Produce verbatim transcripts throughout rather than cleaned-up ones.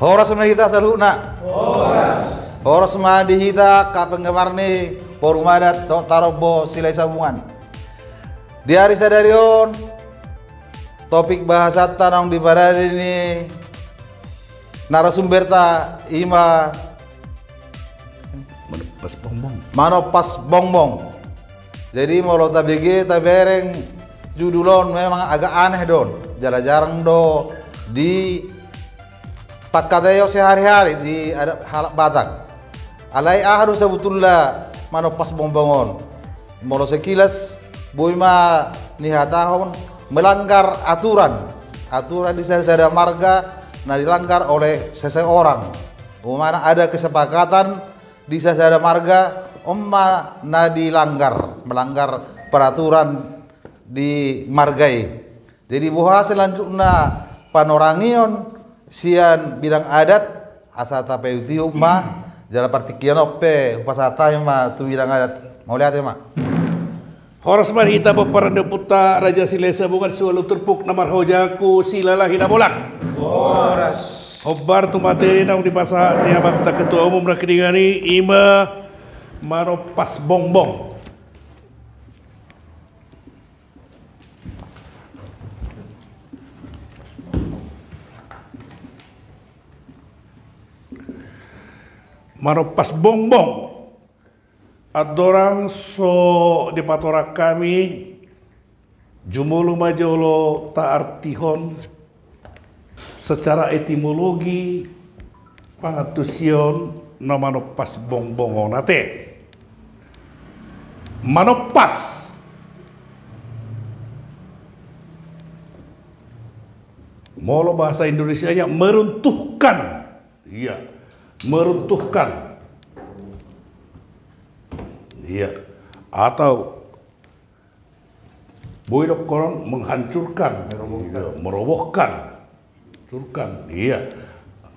Horas ma di hita saluhutna. Horas. Horas ma di hita angka penggemar ni Forum Adat dohot Tarombo Silahisabungan. Di ari sadari on, topik bahasanta naung diparade ni narasumberta i ma Manoppas bongbong. Manoppas bongbong. Jadi molo tabege tabereng judul on memang agak aneh do on. Jala jarang do dipangkataion sehari-hari di adat halak Batak. Alai aha do sabotulna manoppas bongbong on? Molo sekilas boi ma nihatahon melanggar aturan. Aturan di sada-sada marga na dilanggar oleh seseorang. Umpamana ada kesepakatan di sada-sada marga, on ma na dilanggar, melanggar peraturan di marga i. Jadi boha selanjutna panorangion sian bidang adat, asa tapaihut-ihut ma, jala partingkian on pe hupasahat hami ma tu bidang adat. Mauliate ma. Horas ma di hita pomparan ni ompunta Raja Silahisabungan, siualu turpuk na marhojangku Silalahi Nabolak. Horas. Hombar tu materi naung dipasahat ni amanta ketua umum nangkiningan i, i ma manoppas bongbong. Manoppas bongbong. Andorang so dipatorang hami, jumolo ma jolo taartihon secara etimologi pangantusion na manoppas bongbong on ate. Manoppas. Molo bahasa Indonesianya meruntuhkan. Iya. Meruntuhkan. Iya. Atau boi dohonon menghancurkan. Merobohkan. Iya, merobohkan. Hancurkan. Iya.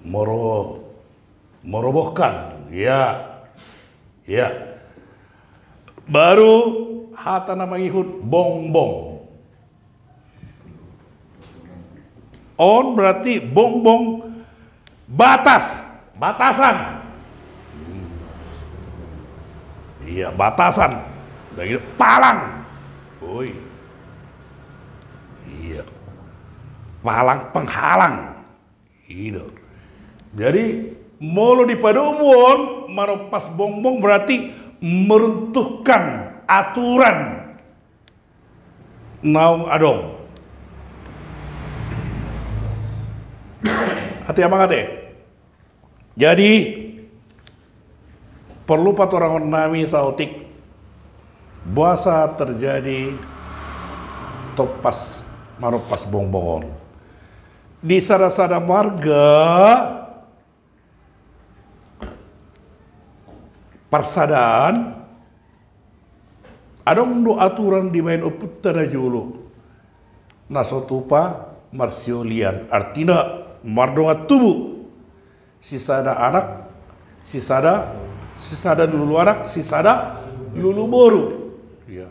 Mero-, merobohkan. Iya. Iya. Baru hata na mangihut bongbong. On berarti bongbong batas, batasan. Iya, batasan. Udah gitu, palang. Oi. Iya. Palang penghalang. Gitu. Jadi, molo dipadomu on, manoppas bongbong berarti meruntuhkan aturan naung adong. Ate amang ate. Jadi, perlu patorangon nami saotik, boasa terjadi toppas, manoppas bongbong on. Di sada-sada marga, parsadaan, adong do aturan dibaen ompunta na jolo. Na so tupa marsiolian, artina mardongan tubu. Sisada anak, sisada, sisada lulu anak, sisada lulu boru. Iya.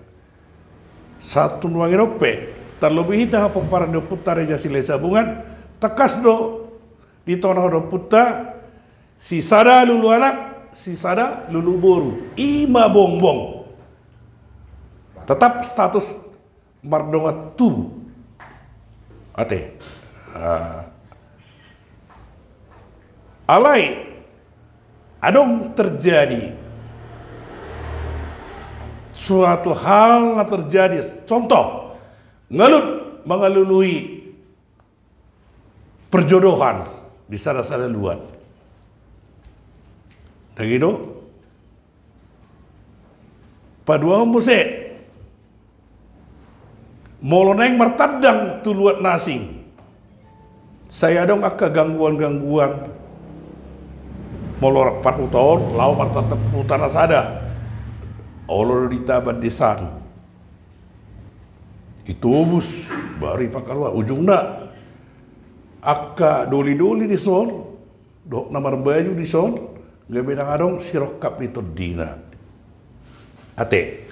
Sahat tu nuaeng on pe, tarlobi hita hapomparan ni ompunta Raja Silahisabungan, tangkas do ditonohon ompunta, sisada lulu anak, sisada lulu boru. I ma bongbong. Tetap status mardongan tubu. Ate. Ah. Alai, adong terjadi suatu hal na terjadi, contoh, ngalut mangalului perjodohan di sada-sada luat. Dang i do? Paduahon muse. Molo naeng martandang tu luat na asing, sai adong angka gangguan-gangguan. Molo rap parhuta on, laho martandang tu huta na sada. Olo do ditaban di san. Itobus, baru ipangkaluar. Ujungna, angka doli-doli di son, dohot na marbaju di son, gabe dang adong sirongkap ni tondina. Ate.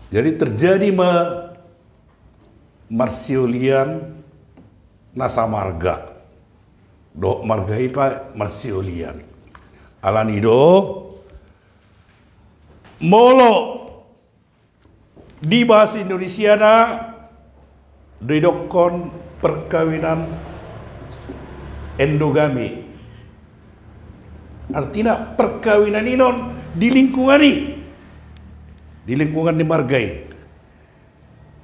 Jadi terjadi ma marsiolian na samarga. dohot marga i pe marsiolian. Alani do molo di bahasa Indonesia na didokkon perkawinan endogami. Artina perkawinan i non di lingkungan i, di lingkungan ni marga i.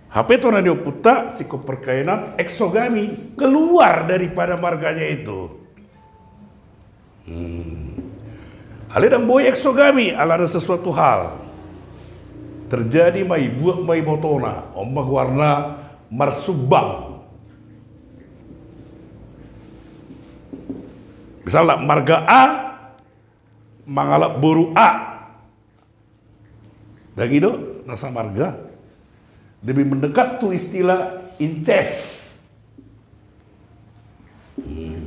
Hape tona ni ompunta singkop perkawinan eksogami, keluar daripada marganya itu. Hmm. Alai ndang boi eksogami alana sesuatu hal. Terjadi ma i, buat ma ibotona, on ma goarna marsumbang. Misalna marga A mangalap boru A. Ndang i do na samarga. Lebih mendekat tu istilah inces. Hmm.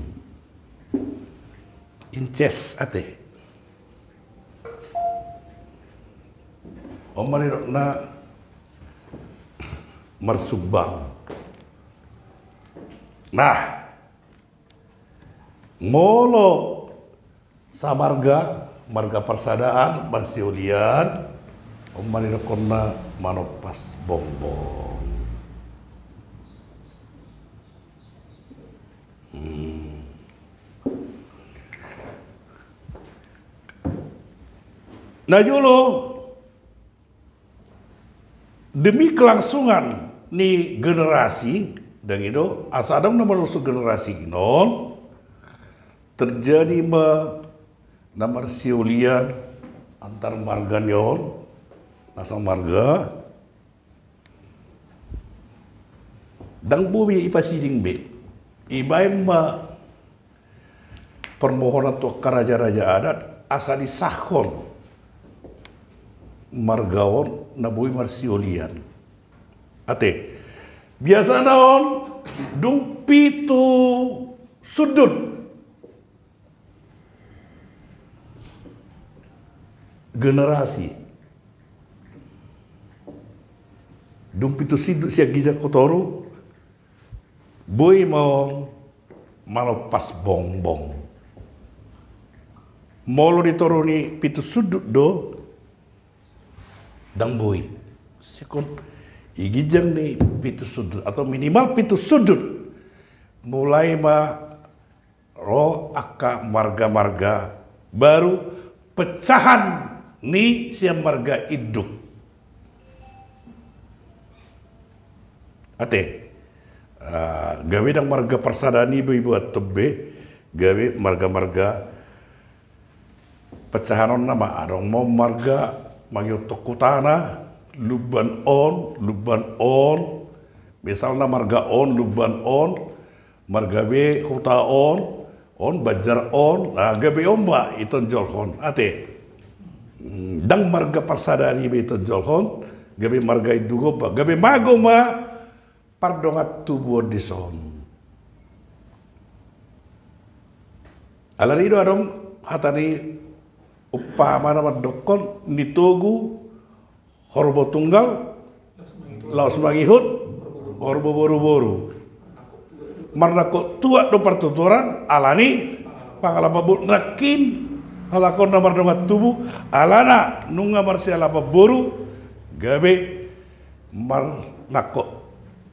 Inces ate. On ma didok na marsumbang. Nah, molo samarga, marga parsadaan, marsiolian, on ma didokkonna manompas bongbong. Hmm. Na jolo, demi kelangsungan ni generasi, ndang i do, asa adong na malosu generasi i non, terjadi ma na marsiolian antar marga ni on, na samarga, ndang boi be ipasiding be. Ibaen ma permohonan tu angka raja-raja adat asa disahkon marga on na boi marsiolian. Ate, biasana on dung pitu sundut generasi. Dung pitu sundut sian ginjang tu toru, boi ma on manompas bongbong. Molo di toru ni pitu sundut do, ndang boi. Singkop i ginjang ni pitu sundut atau minimal pitu sundut, mulai ma ro angka marga-marga baru, pecahan ni sian marga induk. Ate, ah, gabe ndang marga parsadaan i be ibuat tombe, gabe marga-marga pecahanonna ma. Adong ma marga mangihut hutana, Lumban on, Lumban on, misalna marga on, Lumban on, marga be huta on, on Banjar on, ah, gabe on ma itonjolhon, ate. Hmm, ndang marga parsadaan i be itonjolhon, gabe marga induk on ma, gabe mago ma pardongan tubu on dison. Alani i do adong hata ni umpama na mandokkon, ni togu horbo tunggal, laos mangihut horbo boruboru. Marnangkok tuat do partuturan, alani pangalapan boru. Nangkin halak on na mardongan tubu, alana nunga marsialapan boru, gabe marnangkok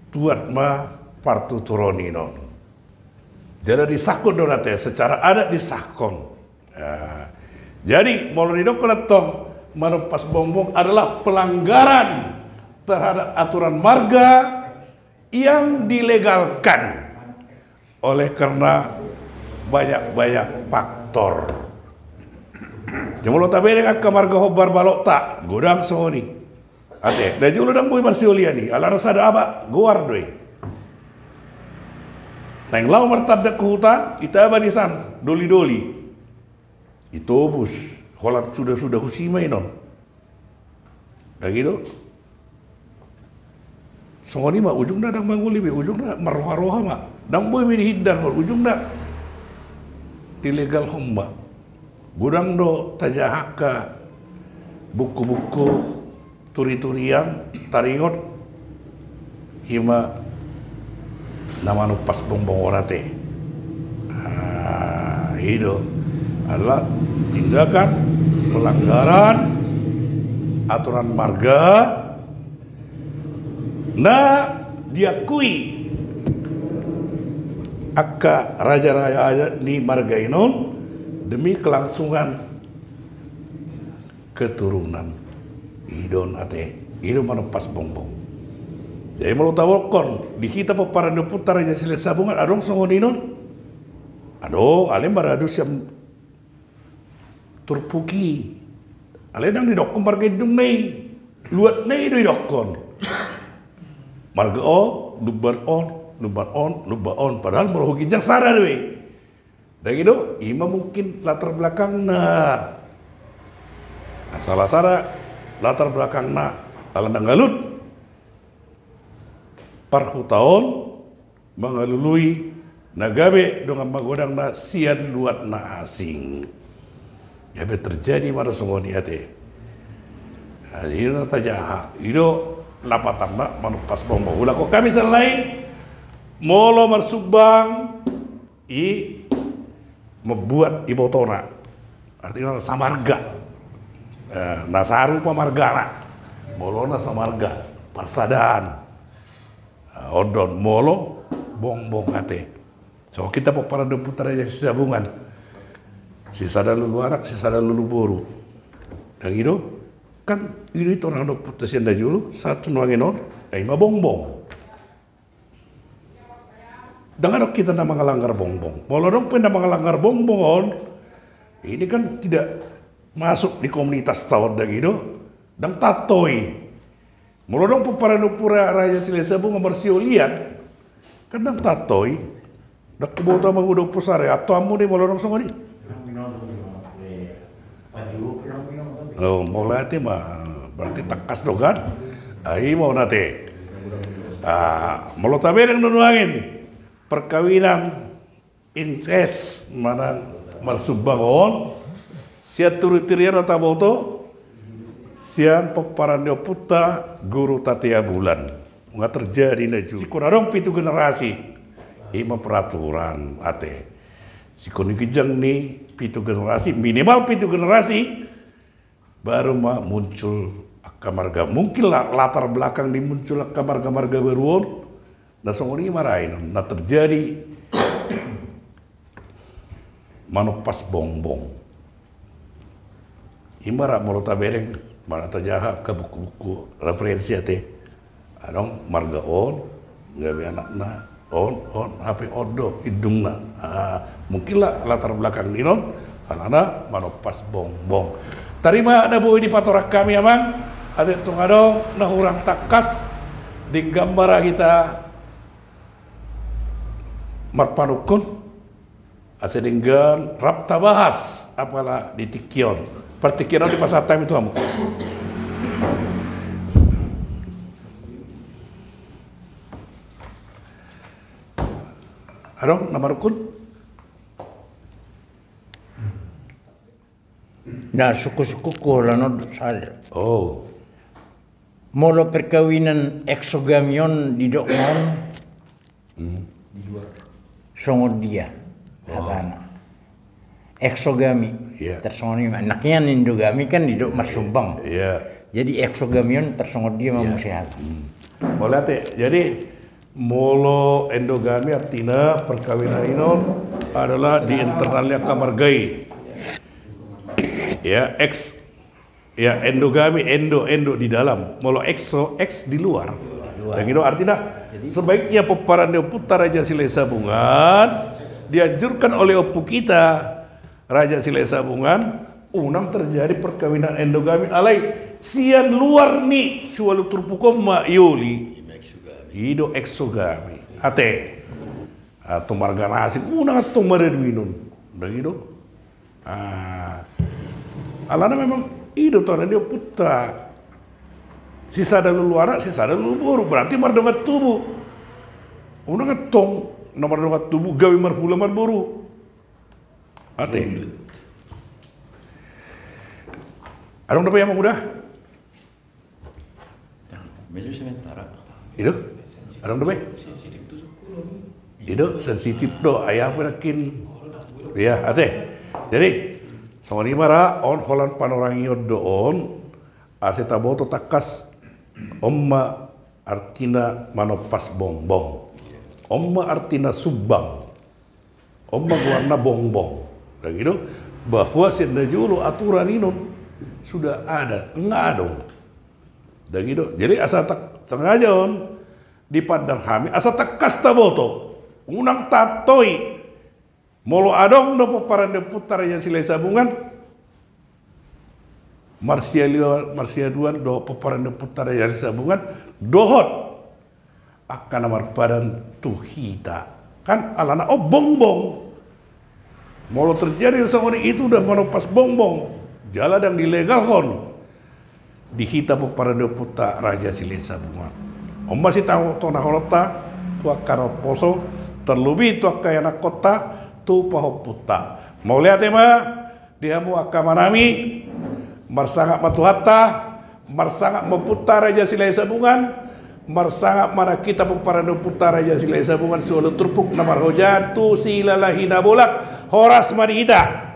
tuat ma partuturan i non. Jadi disahkon do nate, secara adat disahkon. Nah, jadi molo didokkon antong manompas bongbong adalah pelanggaran terhadap aturan marga yang dilegalkan oleh karena banyak-banyak faktor. Jadi molo tabereng angka marga hombar balokta, godang songon i. Ate, na jolo ndang boi marsiolian i, alana sada ama goar do i. Naeng laho martanda tu huta, itaba nisan doli-doli. Itobus, holan suda-suda husi ma i non. Ndang i do. Songon i ma ujungna, ndang mangoli be, ujungna marroha-roha ma. Ndang boi be dihindarhon, ujungna dilegalhon ma. Godang do tajaha angka buku-buku turi-turian taringot i ma na manompas bongbong on, ate. Ah, I do adalah tindakan pelanggaran aturan marga na diakui angka raja-raja ni marga i on demi kelangsungan keturunan. I do on ate, i do manompas bongbong. Jadi molo tabokkon di hita pomparan ni ompunta Raja Silahisabungan adong songon i on. Adong, alai maradu sian turpuk i. Alai ndang didokkon marga indungna i. Luatna i do didokkon. Marga on, lumban on, lumban on, lumban on. Padahal molo huginjang sada do i. Ndang i do, i ma mungkin latar belakangna. Nah, salah sada latar belakangna alana ngalut parhuta on mangalului na gabe dongan magodangna sian luat na asing. Gabe terjadi ma songon i ate. Nah, i do na tajaha, i do lapatanna manompas bongbong. Ulakkon hami sallai, molo marsumbang i membuat ibotona, artina samarga. Eh, na sarupa margana, molo na samarga, parsadaan. Eh, on do on molo bongbong ate. So hita pomparan ni ompunta Raja Silahisabungan, sisada lulu anak, sisada lulu boru. Ndang i do, kan i do i tonang ni ompunta sian na jolo sahat tu nuaeng on, ai ma bongbong. Ndang adong hita na mangalanggar bongbong. Molo adong pe na mangalanggar bongbong on, ini kan tidak masuk di komunitas ta on, ndang i do, ndang tantoi. Molo adong pomparan ni ompu Raja Silahisabungan marsiolian, kan ndang tantoi. Ndang huboto ma huda ompu sare, antong hamu do i molo adong songon i. Oh, molo ate ma, berarti tangkas do kan? Ah, i ma on ate. Ah, molo tabereng do nuaeng perkawinan incest manang marsumbang on, sian turinturinna taboto, sian pomparan ni ompunta Guru Tatea Bulan. Nunga terjadi na jolo. Sikon adong pitu generasi, i ma peraturan ate. Sikon huginjang ni pitu generasi, minimal pitu generasi, baru ma muncul angka marga. Mungkin la-, latar belakang ni muncul angka marga-marga baru on, na songon i ma ra i on na terjadi manompas bongbong. I ma ra molo tabereng, molo tajaha angka buku-buku referensi ate. Adong marga on, gabe anakna on, on, hape on do indungna. Ah, mungkin la-, latar belakang ni on, alana manompas bongbong. Tarima na boi dipatorang hami amang, ate tung adong na hurang tangkas, denggan ma ra hita marpanungkun, asa denggan rap tabahas apala di tingki on. Partingkian on dipasahat hami tu hamu. Adong na manungkun? Na sungkun-sungkunku holan on sada. Oh. Molo perkawinan eksogami on didok ma on. Hmm. Songon dia hatana. Eksogami. Iya. Tarsongon i ma. Nangkin endogami kan didok marsumbang. Iya. Jadi eksogami on tarsongon dia ma muse hata. Hmm. Molo ate, jadi molo endogami artina perkawinan i on adalah di internal ni angka marga i. Ya, eks Ya, endogami, endo, endo di dalam. Molo ekso, eks di luar. Di luar. Dan itu artinya, jadi, sebaiknya pomparan ni Ompunta Raja Silahisabungan dianjurkan oleh ompu kita, Raja Silahisabungan, unang terjadi perkawinan endogami, alai sian luar ni siualu turpuk on ma ioli. I do eksogami. Ate. Atau marga na asing, unang antong maradu inon. Begitu. Ah, alana memang i do tona ni ompunta. Sisada lulu anak, sisada lulu boru. Berarti mardongan tubu. Unang antong na mardongan tubu gabe marhula marboru. Ate. Adong dope amang uda? Meja sementara. I do? Adong dope? Sensitif tu sungkun. I do, sensitif do, ai aha pe nangkin. Ia ate. Jadi songon i ma ra on holan panorangion do on, asa taboto tangkas on ma artina manompas bongbong. On ma artina sumbang. On ma goarna bongbong. Dang i do, bahwa sian na jolo aturan i non sudah ada, nga adong. Dang i do. Jadi asa tak sengaja on dipandar hami asa tangkas taboto. Unang taantoi. Molo adong do pomparan ni ompunta Raja Silahisabungan, marsiaduan, marsiaduan do pomparan ni ompunta Raja Silahisabungan dohot angka na marpadan tu hita. Kan alana on bongbong. Molo terjadi songon i, itu udah manompas bongbong, jala dang dilegalhon di hita pomparan ni ompunta Raja Silahisabungan. On ma sitonahononta tu angka na umposo, terlebih tu angka ianakkonta tu pahompunta. Mauliate ma di hamu angka amanami. Marsangap ma Tuhanta, marsangap ma ompunta Raja Silahisabungan, marsangap ma nang hita pomparan ni ompunta Raja Silahisabungan, siualu turpuk na marhojaan tu Silalahi Nabolak. Horas ma di hita.